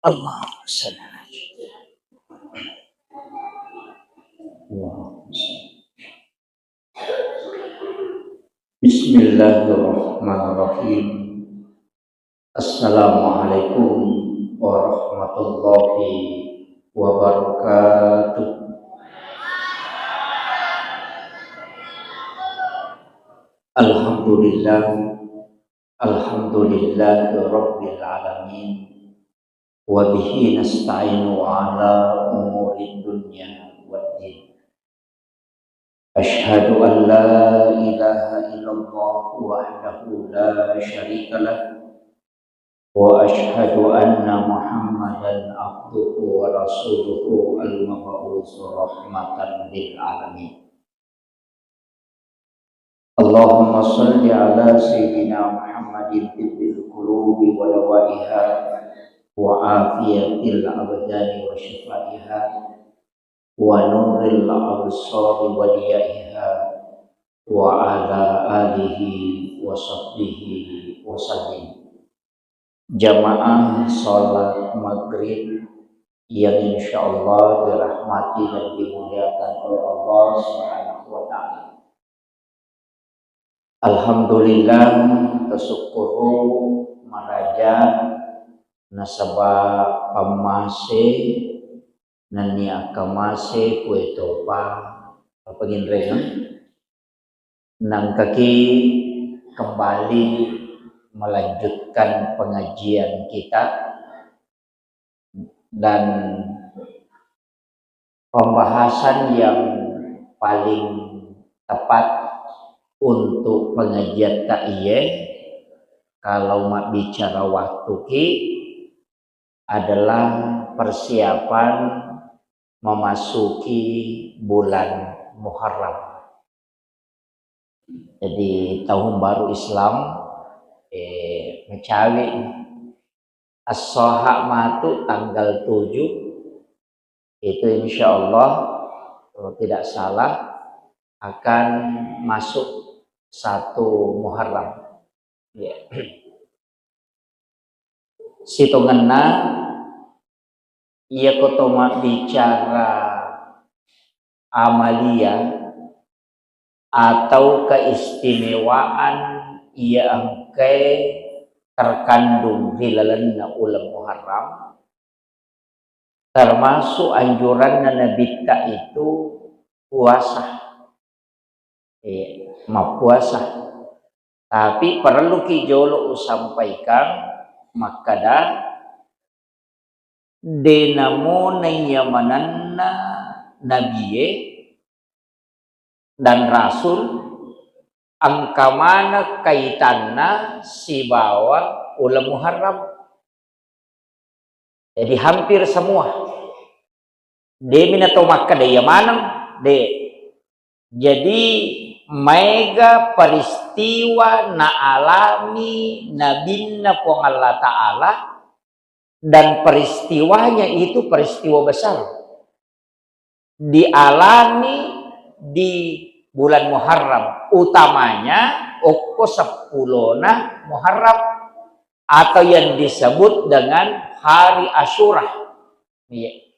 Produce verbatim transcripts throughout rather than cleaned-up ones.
Allahumma shalli ala Allahumma shalli. Bismillahirrahmanirrahim. Assalamualaikum warahmatullahi wabarakatuh. Alhamdulillah. Alhamdulillahi rabbil alamin. Wa bihi nasta'inu ala umuri dunya waddin. Asyhadu an la ilaha illallah wahdahu la syarika lah. Wa asyhadu anna Muhammadan abduhu wa rasuluhu al-mab'usu rahmatan lil alamin. Allahumma shalli ala sayyidina Muhammadin tibbil qulubi wa dawaiha wa afiyatil abdani wa syifaiha wa nuril absari wa diyaiha wa ala alihi wa sahbihi wa sallim. Jamaah salat maghrib yang insyaallah dirahmati dan dimuliakan oleh Allah Subhanahu wa Ta'ala. Alhamdulillah, tasukkuru maraja nasaba pammase nennia akkamase kue topa papanginrengeng. Nangkaki kembali melanjutkan pengajian kita dan pembahasan yang paling tepat untuk pengajian ta iye, kalau mabbicara waktu ki, adalah persiapan memasuki bulan Muharram. Jadi, tahun baru Islam, eh, mecawe. As-Saha matu tanggal tujuh, itu insya Allah, kalau tidak salah, akan masuk satu Muharram. Ya. Sitongenna, iya ko to mabbicara amalia atau keistimewaan iya engkae terkandung ri lalenna uleng Muharram, termasuk anjuranna Nabitta itu puasa. Eh, mappuasa. Tapi parelluki jolo usampaikan makkada, de namona iya manenna nabie dan rasul engka maneng kaitanna sibawa uleng Muharram. Jadi hampir semua. Demi na to makkeda iya maneng, de. Jadi maega peristiwa naalami nabinna Puang Allah Ta'ala dan peristiwanya itu peristiwa besar. Dialami di bulan Muharram, utamanya okko seppulona Muharram atau yang disebut dengan hari Asyura. Iya.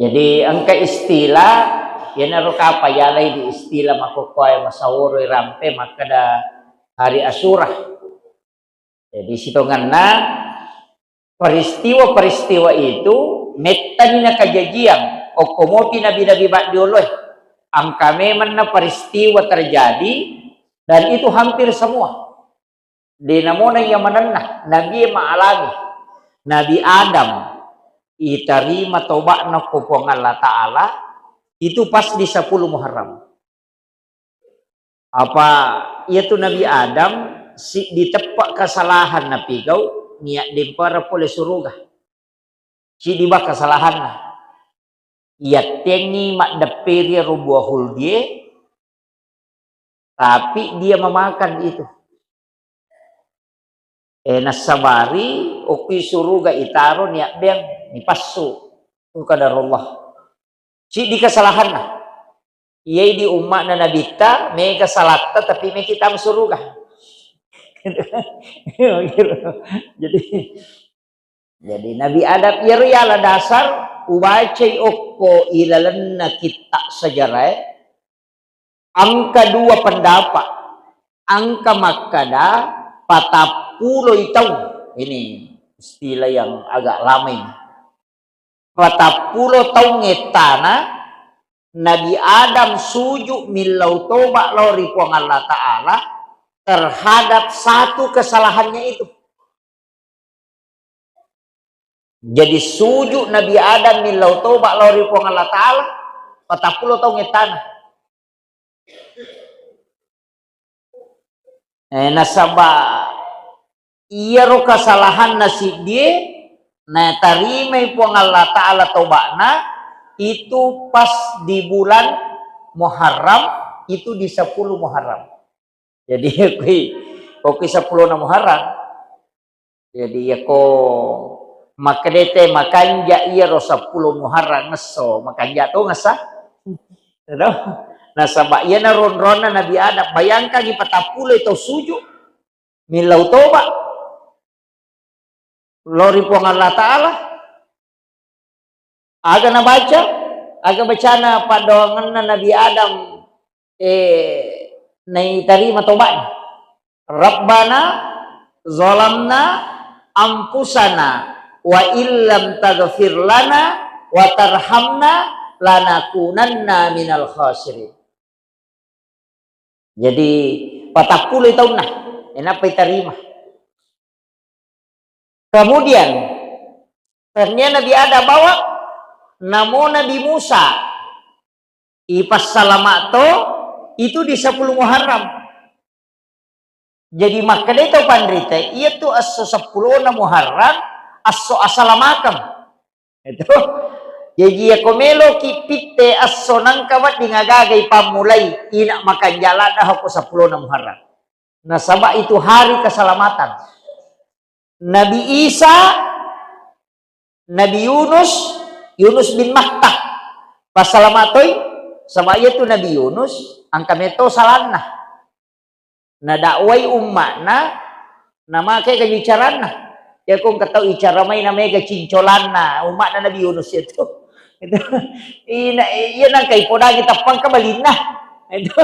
Jadi engka istilah, iyanaro kapang yalai di istilah makkokkoe masaworo rampe makkeda hari Asyura. Jadi sitongenna peristiwa-peristiwa itu mettani nakajajiang okko mopi nabi-nabi baddioloe. Engka memenna peristiwa terjadi dan itu hampir semua. De namona iya manenna, nabie maalami. Nabi Adam itarima toba'na ko Puang Allah Ta'ala itu pas di sepuluh Muharram. Apa iyatu Nabi Adam siddi teppa kesalahan napigau, niat dempara pole suruga. Siddi ba kesalahanna. Iyattengngi maddepperi ero buah huldie, tapi dia memakan itu. Eh, nassabari okki suruga itaro niabbeang, nipassu. Itu qadarullah. Siddi kesalahanna. Iyai di umma'na Nabitta, mega salatta, tapi meki tama suruga. Jadi, jadi Nabi Adam, iyaro yala dasar ubacai okko ilalenna kitta sejarah, engka dua pendapat. Engka makkada patappuloi taung. Ini istilah yang agak lama ini. Patappulo taung ettana Nabi Adam sujud millau toba lao ri Puang Allah Ta'ala terhadap satu kesalahannya itu. Jadi sujud Nabi Adam millau toba lao ri Puang Allah Ta'ala, patappulo taung ettana. Eh, nasaba iyaro kesalahanna siddie natarimai Puang Allah Ta'ala toba'na itu pas di bulan Muharram, itu di sepuluh Muharram. Jadi, kui, kui sepuluh Muharram. Jadi, yako makkedete makanja iyaro sepuluh Muharram esso, makanja to ngessa. Nasaba iyana ronronna Nabi Adam, bayangkangi patappulo tau sujud, millau toba lao ri Puang Allah Ta'ala. Aga nabaca? Aga bacana paddoangenna Nabi Adam, eh, naitarima toba'na? "Rabbana zalamna anfusana wa illam taghfir lana wa tarhamna lanakunanna minal khasirin." Jadi, patappulo taunna, enappa itarima. Kemudian, tennia Nabi Adam bawa, namo Nabi Musa, ipassalama to, itu di sepuluh Muharram. Jadi, makkedai tau panrita, iya tu esso seppulo Muharram, esso asalamakeng. Itu. Jaji, yako meloki pitte esso nangka wedding agagai pammulai, ina makanja ladde ko seppulo Muharram. Nasaba itu hari keselamatan. Nabi Isa, Nabi Yunus, Yunus bin Matta. Passalama toi, saba iya tu Nabi Yunus, engka meto salanna. Nadakwai umma'na, namake ga bicaranna. Yako engka tau icara mai namega cincolanna, umma'na Nabi Yunus itu. Itu. Ina, iya nangka ipodangi tappangka balinna. Itu.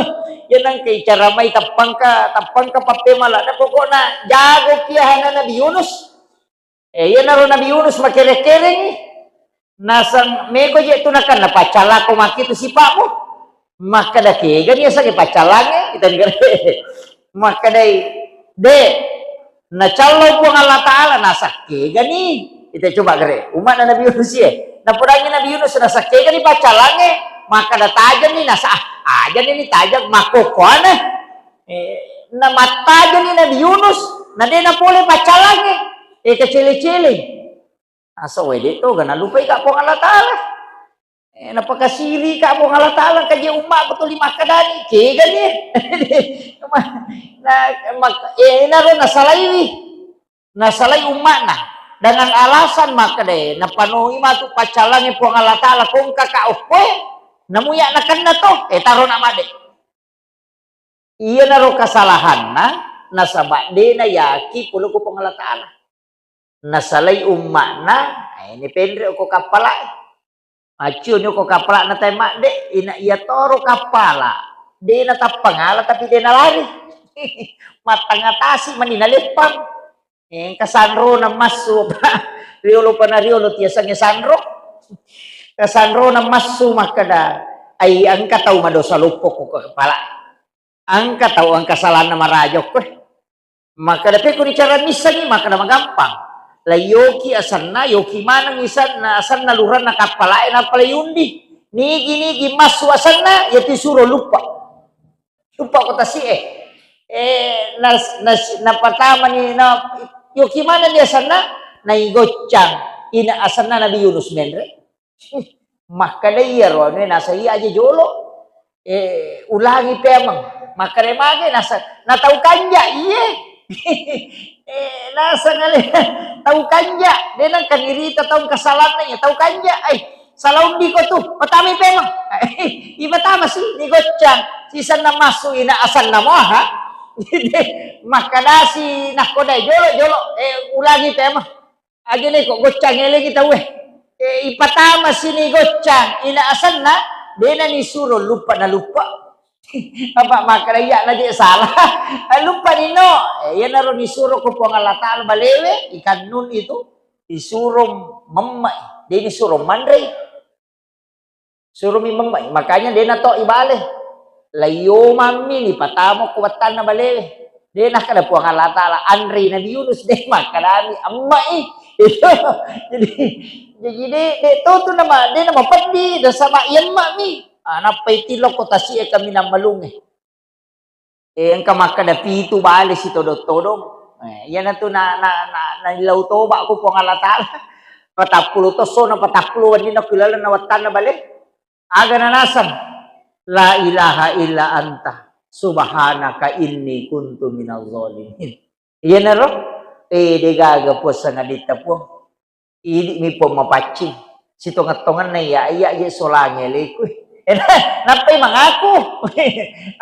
Iya nangka icara mai tappangka, tappangka pappemala. Na pokokna jago ki ahana Nabi Yunus. Eh, iyanaro Nabi Yunus makereng-kerengngi. Naseng meko je tu nakenna, "Paccallako makkitu sipa'mu." Makkeda, "Kegani yasengnge paccallangnge?" Itani kare. Makkedai, "De, nacallau Puang Allah Ta'ala." Naseng, "Kegani?" Ita coba kare. Umma'na Nabi Yunus ye. Napodangi Nabi Yunus, naseng, "Kegani paccallangnge?" Makkeda, "Tajenni." Naseng, "Ah, ajenni ni tajeng, makkokkoane." Eh, namattajani Nabi Yunus, na de napole paccallangnge. Eh, kacele-cele. Asa wede to, ga nalupai ka Puang Allah Ta'ala. Eh, napakasiri ka Puang Allah Ta'ala, kaje umma'ku tuli makkedani, kegani. Na, mak-, eh, naro nasalaiwi. Nasalai umma'na dengan alasan makkeda, "Napanoi matu paccallangnge Puang Allah Ta'ala, kongka ka okkoe, namuya nakenna to, eh, taro na made." Iyanaro kasalahanna, nasaba de nayaki pole ko Puang Allah Ta'ala. Nasalai umma'na, eh, ini penre ko kappalae. Maccioni ko kappala'na tae madde, ina iya toro kappala. De natappangala tapi de nalari. Mattangatasi mani naleppang. Engka sanrona massu, riolo pana riolo tiasengnge sanro. Ka sanrona massu makkeda, "Ai, engka tau madosa loppo ko kappala. Engka tau engka salanna maraja okkoe." Makkeda, "Pekko ni cara missengngi?" Makkeda, "Magampang. Layoki asenna, yoki maneng isenna, asenna luranna kappalae, nappa layundi. Nigi-nigi massu asenna, yati suro luppa. Luppa ko tasi'e." Eh, nas-, nas-, napatamani, na, yoki manenni asenna, naigoccang. Ina asenna Nabi Yunus menre. Makkeda iyaro anue nasai aja jolo. Eh, ulangi pemeng. Makkeda mage nasa-, natau kanja, iye. Eh, naseng ale, tau kanja. De nengka nirita tau kesalanna iya, tau kanja. Ai, salah undi ko tu, patamai pemeng. Ipatamasi, nigoccang. Sisenna massu ina asenna moha. Makkadasi nakkodae, "Jolo, jolo, eh, ulangi tema." Aja neko goccang elengi tauwe. Eh, ipatama sini goccang, ina asenna, dena nisuro luppa na luppa. Apa makkada iya na je salah. Luppa nino. Eh, iyanaro nisuro ko Puang Allah Taala balewe, ikan nun itu, disuro memme'i, de nisuro manrei. Suromi memme'i, makanya de nato ibale. Laiyomammi ni patamo ko wettanna balewe. De nakkada Puang Allah Taala, anrei Nabi Yunus, de makkadami emme'i. Itu. Jadi, jadi de, de to tu nama, de nama peddi, nasaba iya emme'mi. Ah, nappai tilokko tasi'e kaminang malungnge. Eh, engka makkada pitu bale sitodong-todong. Eh, iyanatu na, na, na, naillau toba ko Puang Allah Taala. Patappulo tossona, patappulo wenninna ku lalenna wettanna bale. Aga nanaseng? La ilaha illa anta subhanaka inni kuntu minaz zalimin. Iyanaro, eh, degaga Puang sangaditta Puang. Idi'mi Puang mapaccing. Sitongeng-tongenna iya, iya je solangi aleku. Nappai mangaku.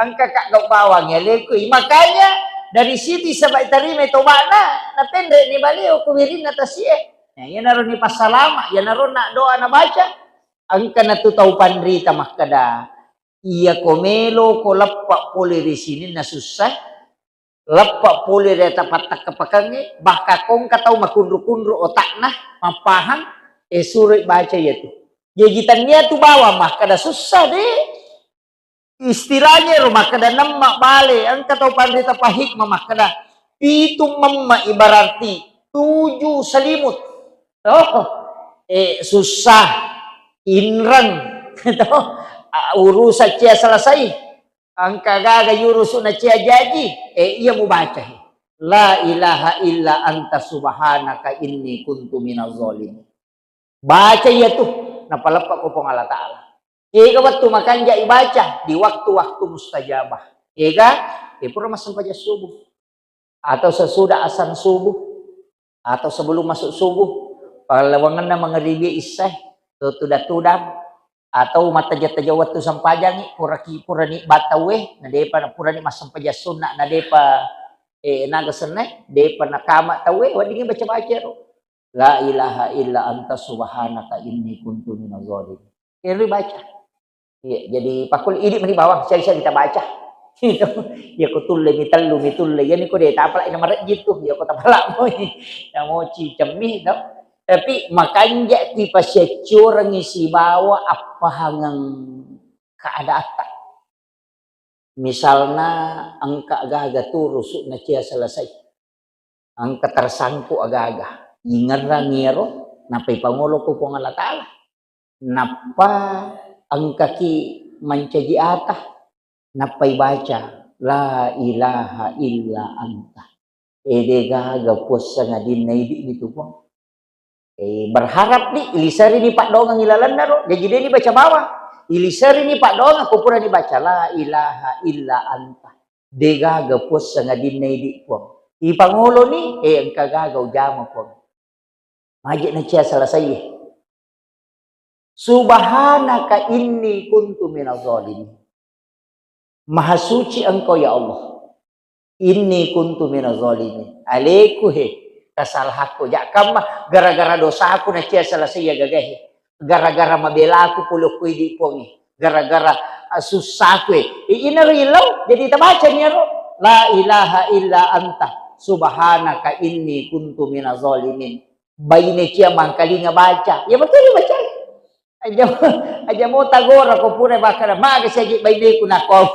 Engka ka gau bawang aleku. Makanya dari situ saba tarimai tobana, natenre ni baleo ku wirinna tasie. Nah, iyanaro ni passalama, iyanaro na doa nabaca. Engka natu tau panrita makkada, iya ko melo ko leppa pole ri sininna sussa, leppa pole ri ata pattakkapakengnge, bahkan ko engka tau makunru-kunru otakna, mappahang, eh, suroi baca iyatu. Jaji tannia tu bawang makkada sussa de. Istilahnya ro makkada nemma bale, engka tau panrita pahikmah makkada, pitu memma ibararti tuju selimut. Oh, eh, susah, inreng, to, ah, urusan cia selesai. Engka gaga yurusu na cia jaji, eh, iya mubaca. La ilaha illa anta subhanaka inni kuntu minaz zalimin. Baca iyatu, napaleppa ko Puang Allah Taala. Ega wettu makanja ibaca di waktu-waktu mustajabah. Ega, eh, pura massempajang subuh. Atau sesudah azan subuh. Atau sebelum masuk subuh. Pallawangenna mangeribi issae. Tuda-tudang. Atau mattaja-taja wettu sempajangi, puraki, purani battauwe, nadepa, purani massempajang sunna, nadepa, eh, naga sennae, depa nakama tauwe, weddingngi baca-baca ro. La ilaha illa anta subhanaka inni kuntu minaz zalimin. Ero baca. Iya, jadi pakul idi meni bawang, siang-siang kita baca. Iya ko tulle mi tellu mi tulle. Iya niko de tapala ina marejji tu. Iya ko tapala moi. Namoci cemmi to. Tapi makanja ki pasiaccorengi sibawa appahangeng keadaatta. Misalna engka gaga turusu na cia selesai. Engka tersangkut aga-aga. Ingerrang iyaro, nappa ipangolo ko Puang Allah Taala. Nappa engkaki mancaji ata, nappa ibaca, "La ilaha illa anta." Ede gaga Puang sangadinna idi mitu Puang. Eh, berharap ni, iliserini paddoangeng ilalenna ro. Jaji deni baca bawang. Iliserini paddoangeng, ko purani baca, "La ilaha illa anta." Degaga Puang sangadinna idi Puang. Ipangoloni, eh, engka gaga ujama Puang. Maje na cia selesai. Subhanaka inni kuntu minaz zalimin. Maha suci Engkau ya Allah. Inni kuntu minaz zalimin. Aleku he, kesalahanku. Jakkamma gara-gara dosaku na cia selesai ya gagahe. Gara-gara mabelaku pulokku idi Puangi. Gara-gara, ah, susahku e. I-, inaro ilau, jadi tabaca ni aro. La ilaha illa anta subhanaka inni kuntu minaz zalimin. Baine cia mangkalinga baca. Ya betul baca. Aja, aja mo tagora ko pura bakara maga saja baineku nako.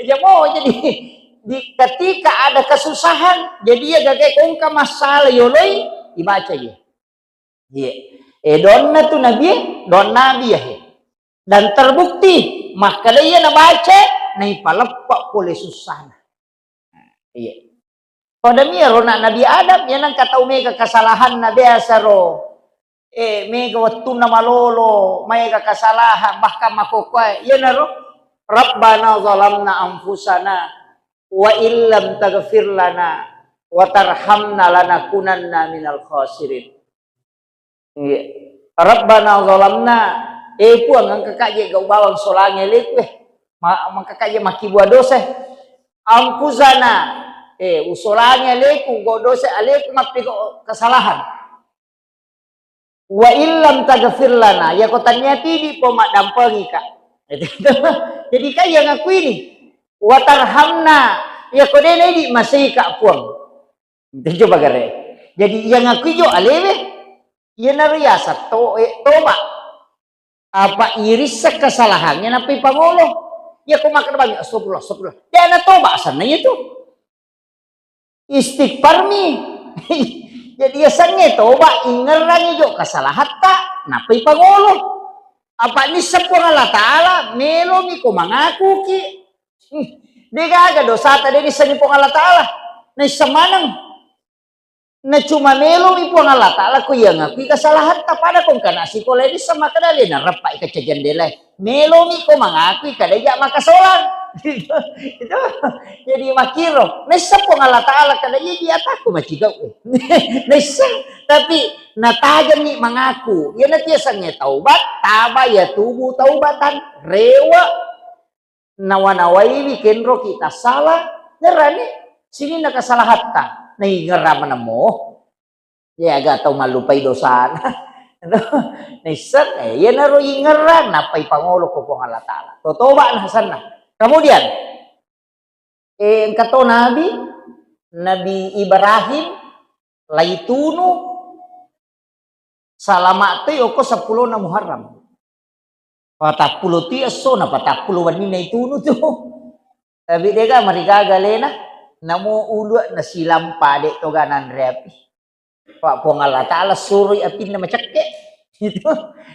Aja mo jadi di ketika ada kesusahan, jadi ya gagai kongka masalah yoloi dibaca ya. Iya. Eh, donna tu nabi, don nabi ya he. Dan terbukti makkada iya nabaca naipaleppa pole sussana. Iya. Pada miyaro na Nabi Adam, iya nengka tau mega kesalahanna biasa ro. Eh, mega wettunna malolo, maega kesalahan, bahkan makokkoe. Iyanaro, "Rabbana zalamna anfusana wa illam taghfir lana wa tarhamna lanakunanna minal khasirin." Iya. "Rabbana zalamna," eh Puang, engka kaje gau bawang solange leku, eh. Ma-, maka kaje makkibua dosa, eh. anfusana, eh, usolangi aleku, gau dosa aleku, mappiko kesalahan. Wa illam taghfir lana, yako tania tidi po maddampengika. Jadi kan yang aku ini, wa tarhamna, yako dena idi masika Puang. Itu coba gare. Jadi yang aku ijo alewe, iyanaro yaseng to, eh, toba. Apa irissa kesalahannya nappai pangolo. Yako makkeda bang, astagfirullah, astagfirullah. Dia na toba asanna itu. Istighfar mi. Jadi yasengnge toba, ingerrangi jo kesalahatta, nappai pangolo. Apa nisseng Puang Allah Ta'ala, melomi ko mangakuki. Hmm. Degaga dosata de nissengi Puang Allah Ta'ala. Naisseng maneng. Na cuma melomi Puang Allah Ta'ala ko iya ngakui kesalahatta, pada ko engkana sikola ini sama kada le nareppa ika jendela. Melomi ko mangakui kada iya makasolang. Itu. Jadi makiro. Naisseng Puang Allah Ta'ala kada iya di ataku macigau. Naisseng. Tapi natajani mangaku. Iya natiasangnge taubat, taba ya tubu taubatan. Rewa. Nawa-nawaiwi kenroki tassala, ngerrani sininna kesalahatta, naingerra manemmo. Ya, aga tau mallupai dosana. Naisseng, eh, iyanaro ingerra, nappai pangolo ko Puang Allah Ta'ala. Totoba na asenna. Kemudian, eh, engka to Nabi, Nabi Ibrahim, laitunu, salama toi okko seppulona Muharram. Patappulo ti esso na patappulo wenni naitunu tu. Tapi dega marigaga alena, namo ulua nasilampa de toga nanre api. Pak Puang Allah Ta'ala suroi apinna macekke. Itu.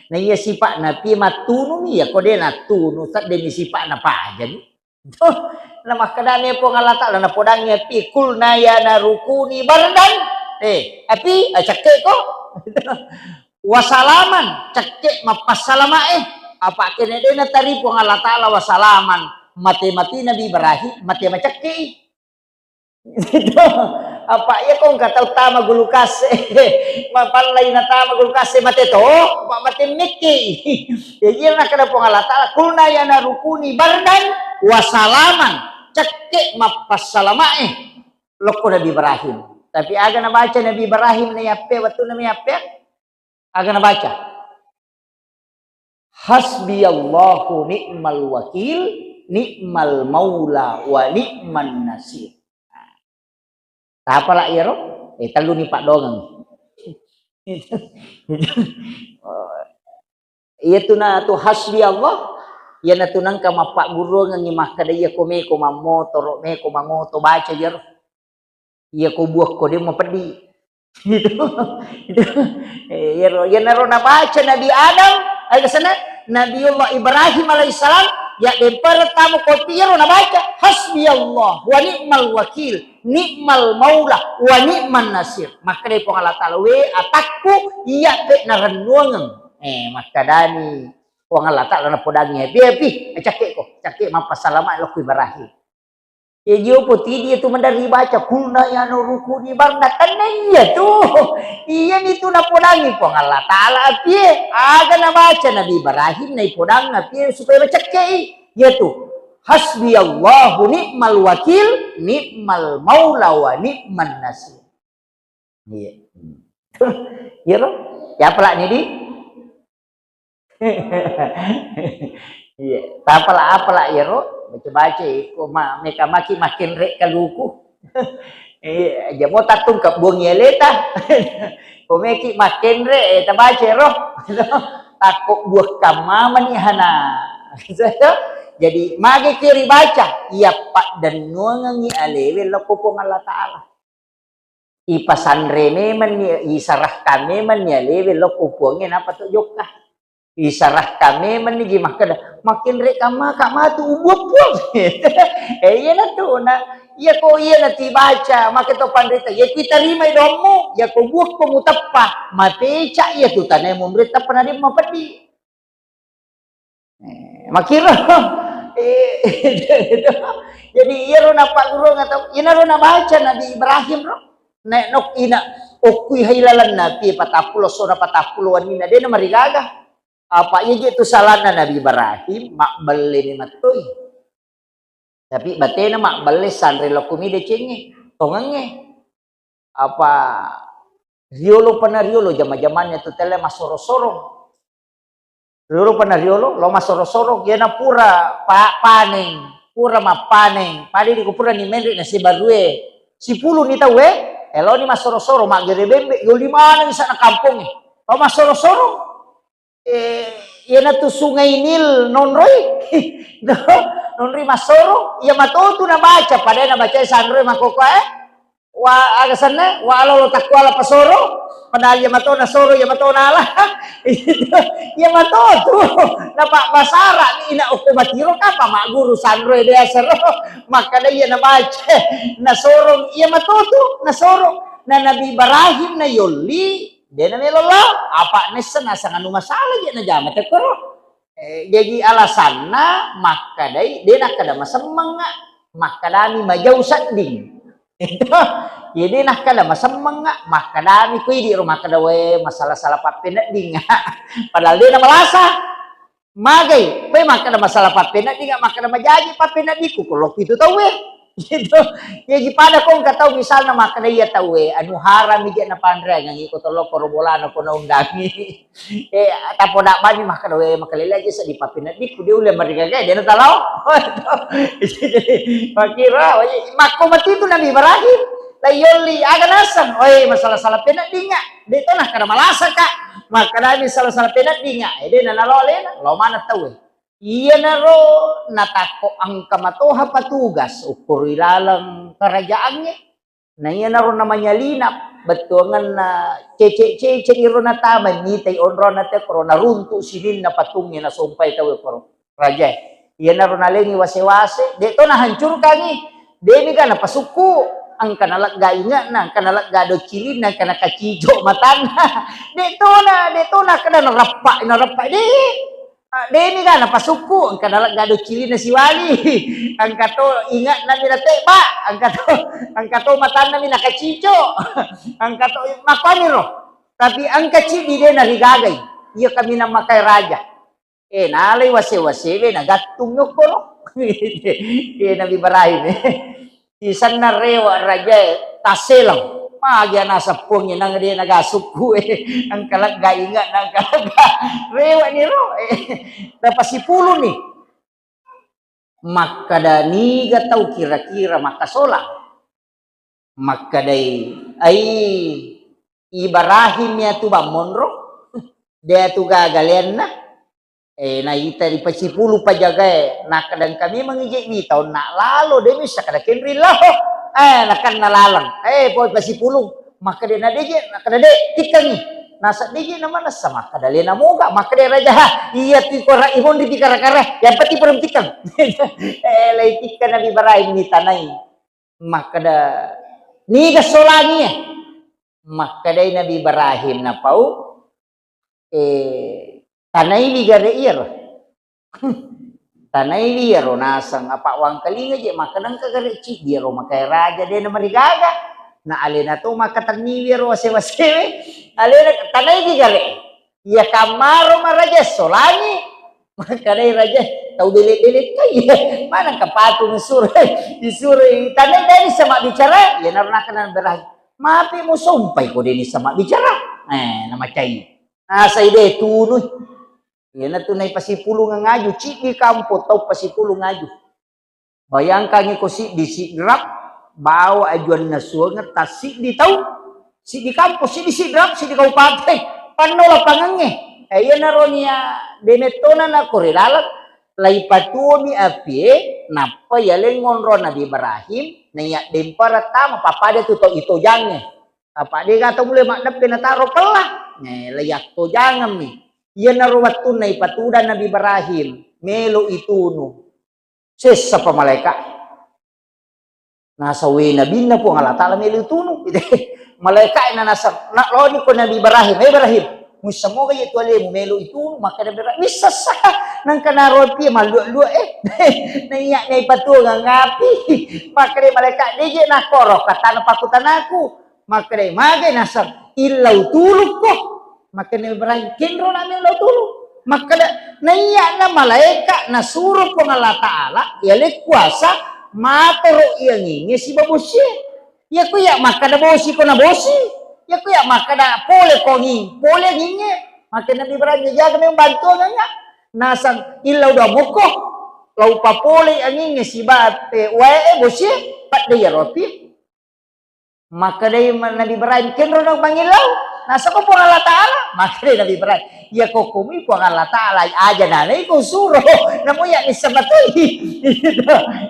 Na iya sipa'na api mattunumi, ya ko de nattunu, seddeni sipa'na pajani. Tuh, na makkedani Puang Allah Ta'ala, napodangi api, "Qulna ya naru kuni bardan." Eh, api, ah, cekke ko. "Wa salaman," cekke mappassalama e. Apa kene de natari Puang Allah Ta'ala wa salaman. Mate-mate Nabi Ibrahim, mate macekke i. Apa iya ko engka tau tama gulukase, mapallai natama gulukase mate to, apa mate mekke. Jadi iya nakkeda Puang Allah Ta'ala, "Qulna ya naru kuni bardan wa salaman." Cekke mappassalama e lokko Nabi Ibrahim. Tapi aga nabaca Nabi Ibrahim na yappe, wettunna mi yappe? Aga nabaca? "Hasbiyallahu ni'mal wakil, ni'mal maula wa ni'man nasir." Tapala iyaro? Eh, telluni paddongeng. Iyatu na tu hasbi Allah, iyanatu nengka mappagguruangengngi makkeda iya ko meko mammotoro, meko mangoto, baca iyaro. Iya ko buakko de mapeddi. Itu, itu. Eh, iyaro, iyanaro nabaca Nabi Adam, eh, kesana, Nabiullah Ibrahim alaihissalam, ya dempere tamu kopi iyaro nabaca, "Hasbiyallah wa ni'mal wakil, ni'mal maula, wa ni'man nasir." Makkedai Puang Allah Ta'ala, "We atakku, iya pe narennuangeng." Eh, makkedani Puang Allah Ta'ala napodangi, "Pi, pi, cakke ko, cakke mappassalama lokku Ibrahim." Iya jio potidi itu mendari baca, "Kulna ya naru kuni barda." Kan iya tu. Iya mi tu napodangi Puang Allah Ta'ala apie. Aga nabaca Nabi Ibrahim naipodang apie supaya macekke i. Iya tu. "Hasbiyallahu ni'mal wakil, ni'mal maula wa ni'man nasir." Iya. Iya lo. Ya pala ni di? Iya, tapala-apala iyaro, baca-baca iko ma-, meka maki makenre kaluku. Iya, jamo tattung kebbuang aleta. Ko meki makenre, eh, tabaca ro. Takko buah kamma mani hana. Jadi magi ki ribaca, iya paddennuangengi alewe lokko Puang Allah Ta'ala. Ipasanre memenni, isarahkan memenni alewe lokko Puangnge, napa to jokka. Isarahkan memenni ji makkeda, "Makenre kamma ka matu ubuang Puang." Eh, iya natu, na, iya ko iya natibaca, make to panrita, iya ku tarimai dommu, iya ko buakko muteppa, mapeca iya tu tanae mumrita pernah di mapeddi. Eh, makiro. Eh, jadi iyaro napagguru atau inaro nabaca Nabi Ibrahim ro. Nek nok ina okkui hailalan Nabi patappulo sona patappulo wanina dena marigaga. Apa iya je tu salahna Nabi Ibrahim mabbelle ni mattoi. Tapi batena mabbelle sanre lokko mi decengnge, tongengnge. Apa riolo pa na riolo jama-jamanna tu telle massoro-soro. Riolo pa na riolo, lo massoro-soro, iyana pura pa-, paneng, pura mappaneng, pada idi ko pura ni menre na sibarue, sipuluni tauwe, eloni massoro-soro, maggere bembe, yoli maneng sana kampongnge. Lo massoro-soro. Eh, iyanatu Sungai Nil nonroi. Nonroi massoro, iya matotu nabaca, pada nabacai sanroe makkokkoe. Wa, aga senna, wa alolo takkuala pasoro, padahal iya mato nasoro, iya mato nala. Iya matotu. Napabbasara ni ina okko batiro kapa magguru sanroe de asero. Makkada iya nabaca. Nasorong, iya matotu, nasorong. Na Nabi Ibrahim na yolli, de namelo lao, apa nessa nasang anu masalah je najama tekkoro. Eh, jaji alasanna makkadai, de nakkada masemmengnga, makkadami majau sedding. Itu, jadi nakkada masemmengnga, makkadami ko idi ro makkada, "We, masalah-salah pappeneddingnga." Padahal de namalasa. Magai, pe makkada masalah pappeneddingnga, makkada majaji pappeneddikku, ko lokku itu tauwe. Gitu. Jaji pada ko engka tau misalna makkada iya tauwe, anu harami je napanreangngi ko tolokko ro bolana ko naundangi. Eh, tapoda bani makkada, "We, makalele aja seddi pappeneddikku, de ulle marigaga, de natalao." Jadi, makkira, makko matitu Nabi Ibrahim, la yolli, aga naseng, "Oi, masalah-salah peneddingnga." De to nakkada malasaka. Makkadami salah-salah peneddingnga, eh, de nanalo alena, lao maneng tauwe. Iyanaro natakko engka matoha patugas ukkuru ilaleng karajaangnge. Na iyanaro namanyalina bettuangenna cece-cece iro natama mitai onrona te koro naruntu sininna patungnge nasompai tauwe koro. Rajae. Iyanaro nalengi wase-wase, de to nahancurkangi. Demi ga napasukku, engka nalegga inge'na, engka nalegga doccilinna, engka nakacijo matanna. De tona, de tona kada narappa, narappa, de. Ah, demi ga napasukku, engka nalegga doccilinna siwali. Engka to inge'na mi natebba, engka to, engka to matanna mi nakacijo. Engka to, makkuaniro. Tapi engka ciddi de narigagai. Iya kaminang makai raja. Eh, nalai wase-wasewe nagattung okkoro. Eh, Nabi Ibrahim, eh. Sisenna rewe rajae tasseleng. Magi ana seppuangnge nang de nagasukku, eh. Engka lega inge'na, engka lega. Rewe ni ro, eh. Napasipuluni. Makkada niga tau kira-kira makkasolang. Makkedai, "Ai, Ibrahim iyatu bammonro, de atu gaga leanna." Eh, naita ripasipulu pajagae, nakkeda, "Engka memang ije wita onna lalo, de missa kada kenri lao." Eh, nakanna laleng. Eh, poi pasipulu, makkeda, "Na deje," nakkeda, "De, tikkengi." Nasa deje namanessa, makkeda, "Lena moga," makkeda raja, "Ha, iyatu kora ihonri pikara-kara, yang penting pura tikkeng." Eh, lai tikkeng Nabi Ibrahim ni tanai. Makkeda, "Niga solangi e?" Makkedai Nabi Ibrahim napau, eh, "Tanaiwi gare iyaro." Tanaiwi iyaro naseng, apa wangkalinga je makkeda engka gare ciddi iyaro makai raja de namarigaga. Na alena to makkatenniwi iyaro wase-wasewe. Alena tanaiwi gare. Iya kammaro maraja solangi. Makkedai raja, "Tau bele-bele kai. Maneng ka patung suroi, disuroi tanai dani sama bicara." Iyanaro nakkeda Nabi Ibrahim, "Mapi musompai ko deni sama bicara." Eh, namacai. Nasai de tunui. Iyanatu nai pasipulung ngaju, ciddi kampo tau pasipulung ngaju. Bayangkangi ko siddi Sidrap, bawa ajuanna suangeng tassiddi tau, siddi kampo, siddi Sidrap, siddi kabupaten, panno lapangengnge. Eh, iyanaro nia demettona na kore laleng, laipatuomi apie, nappa yaleng ngonro Nabi Ibrahim, naiya dempara tama, pappada tu to itojangnge. Apa de gato mulai maddeppe nataro pella. Eh, laiyattojangemmi. Iyanaro wettunna ipatudang Nabi Ibrahim, melo itunu. Sessapa malaeka. Nasawe nabinna Puang Allah Ta'ala melo itunu. Malaeka na nasa, na loni ko Nabi Ibrahim, "Eh, Ibrahim, muissamoga je tu alemu melo itunu?" Makkeda Ibrahim, "Missassa." Nangka naro pie mallua-lua, eh. Naiya nai patuang ngapi. Makkeda malaeka, "Deje nakoro katana pakutanaku." Makkeda, "Magai naseng, illau tulukko." Makkeda Ibrahim, "Kenro nami illau tulu." Makkeda, "Naiya na malaeka nasuro Puang Allah Ta'ala, yale kuasa, Matoro i angingnge siba bosie. Iya ku iya makkada bosi ko na bosi. Iya ku iya makkada pole ko anging, pole angingnge. Makkeda Nabi Ibrahim, jaga memang bantuang ya. Nasang illau dua mokko. Lau papole angingnge siba te wae bosie, padde ya roti. Makkedai ma-, Nabi Ibrahim, "Kenro no mangillau?" Nasaba Puang Allah Ta'ala. Makkedai Nabi Ibrahim, "Iya ko kumi Puang Allah Ta'ala aja nanai ko suro. Namu iya nisseng matoi." Gitu.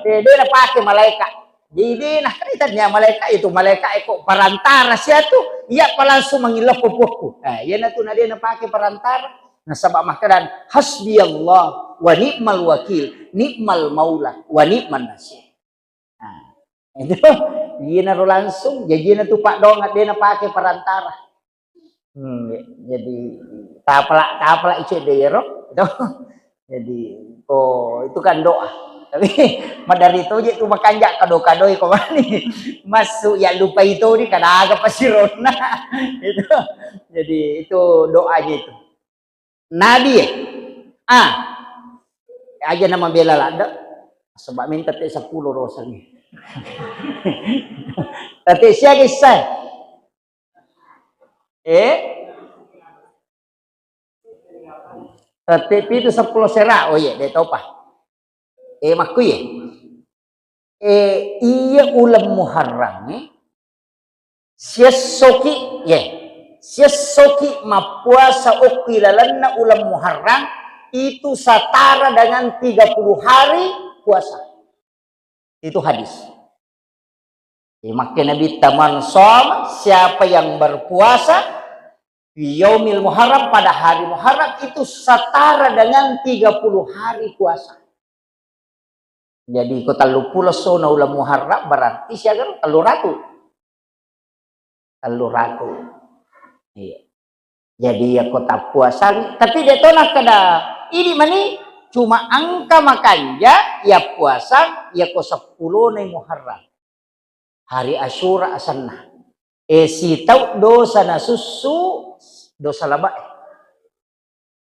Eh, de napake malaika. Jadi de nakkaritani malaika itu, malaika eko perantara siatu, iya pa langsung mangillau ko puakku. Eh, iya natu na de napake perantara. Nasaba makkedan, "Hasbiyallah wa ni'mal wakil, ni'mal maula wa ni'man nasir." Nah, itu, iyanaro langsung, jajina tu paddoang de napake perantara. Hmm, jadi tapala, tapala ice de yero, itu. Jadi, oh, itu kan doa. Tapi madari toje tu makanja kado-kadoi ko mani. Masuk ya lupa itu di kada aga pasironna. Itu. Jadi itu doanya itu. Nabi ya? Ah. Aja nama bela ladde. Sebab minta te sepuluh rosangi. Tete siaga issae? Eh? Tete pitu sepuluh sera. Oh iya, de topa. Eh, makkuye. Eh, iya uleng Muharram, eh. Siessoki, ye. Siessoki mappuasa okki lalenna uleng Muharram, itu setara dengan tiga puluh hari puasa. Itu hadis. Eh, makke Nabitta, "Man shoma," siapa yang berpuasa, "fi yaumil Muharram," pada hari Muharram, itu setara dengan tiga puluh hari puasa. Jadi, ko telluppulo essona uleng Muharram, berarti siaga ro? Telluratu. Telluratu. Iya. Jadi, iya ko tappuasang, tapi de to nakkeda, idi mani, cuma engka makanja iya puasang, iya ko seppulona Muharram. Hari Asyura asenna. Eh, sitau dosa nasussu, dosa labae.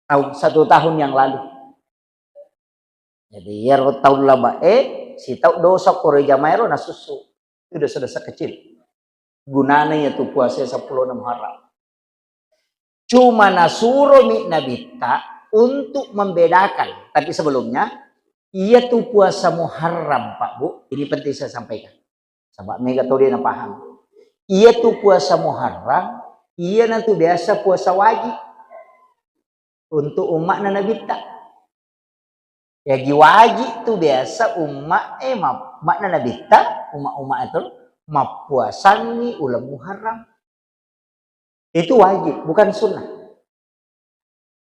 Tahun, satu tahun yang lalu. Jadi, iyaro taung labae, sitau dosa koro jamaero nasussu. Itu dosa-dosa kecil. Gunana iya tu puasa seppulo Muharram. Cuma nasuromi Nabitta untuk membedakan. Tapi sebelumnya, iya tu puasa Muharram, Pak Bu, ini penting saya sampaikan. Sebab mega tau de napahang. Iya tu puasa Muharram, iya na tu biasa puasa wajib. Untuk umma'na Nabitta. Jaji wajib tu biasa umma, eh, ma-, umma'na Nabitta, umma-umma itu mappuasangi uleng Muharram. Itu wajib, bukan sunnah.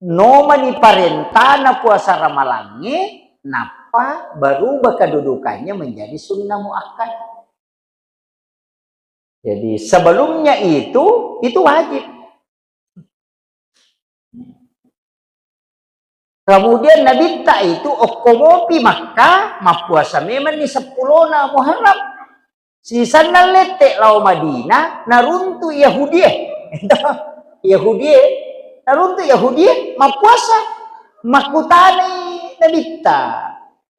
Nomani parentana puasa Ramalangnge, nappa berubah kedudukannya menjadi sunnah muakkad. Jadi, sebelumnya itu, itu wajib. Kemudian Nabitta itu okko mopi Makkah, mappuasa memanni seppulona Muharram. Sisenna lette lao Madinah, naruntu Yahudie. Yahudie, naruntu Yahudie mappuasa. Makkutanai Nabitta.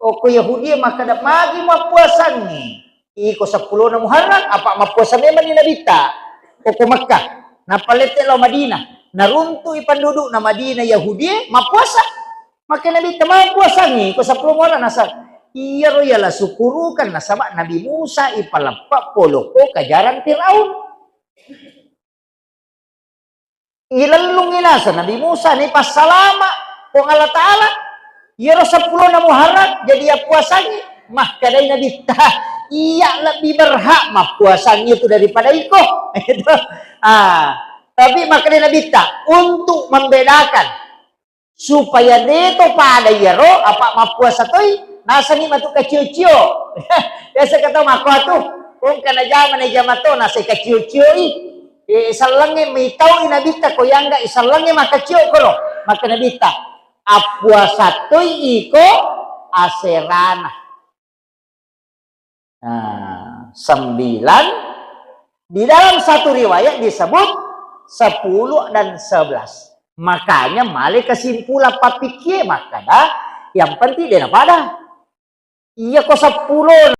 Okko Yahudie makkeda, "Magi mappuasangngi? Iko seppulona Muharram, apa mappuasa memanni Nabitta?" Okko Makkah, nappa lette lao Madinah. Naruntui pendudukna Madinah Yahudie mappuasa. Makkeda Nabitta, "Mappuasangngi ko seppulo Muharram?" Naseng, "Iyaro yala sukurukeng nasaba Nabi Musa ipaleppa polokko kajarang Firaun." Ilellungngi naseng Nabi Musa, naipassalama Puang Allah Ta'ala. Iyaro seppulona Muharram jadi yappuasangngi. Makkedai Nabitta, "Iya lebbi berhak mappuasangngi itu daripada iko." Itu. Ah, tapi makkedai Nabitta, untuk membedakan supaya de to pada iyaro, apa mappuasa toi, nasengngi matu kacio-cio. Biasa kata makko tu, kong kana jama na jama to, nasai kacio-cio i. Eh, sellengnge mitau i Nabitta ko yangga i sellengnge makacio kolo. Maka Nabitta, "Appuasa toi iko aserana." Nah, sembilan, di dalam satu riwayat disebut sepuluh dan sebelas. Makanya male kesimpulan pappikie makkeda, yang penting de napada. Iya ko seppulo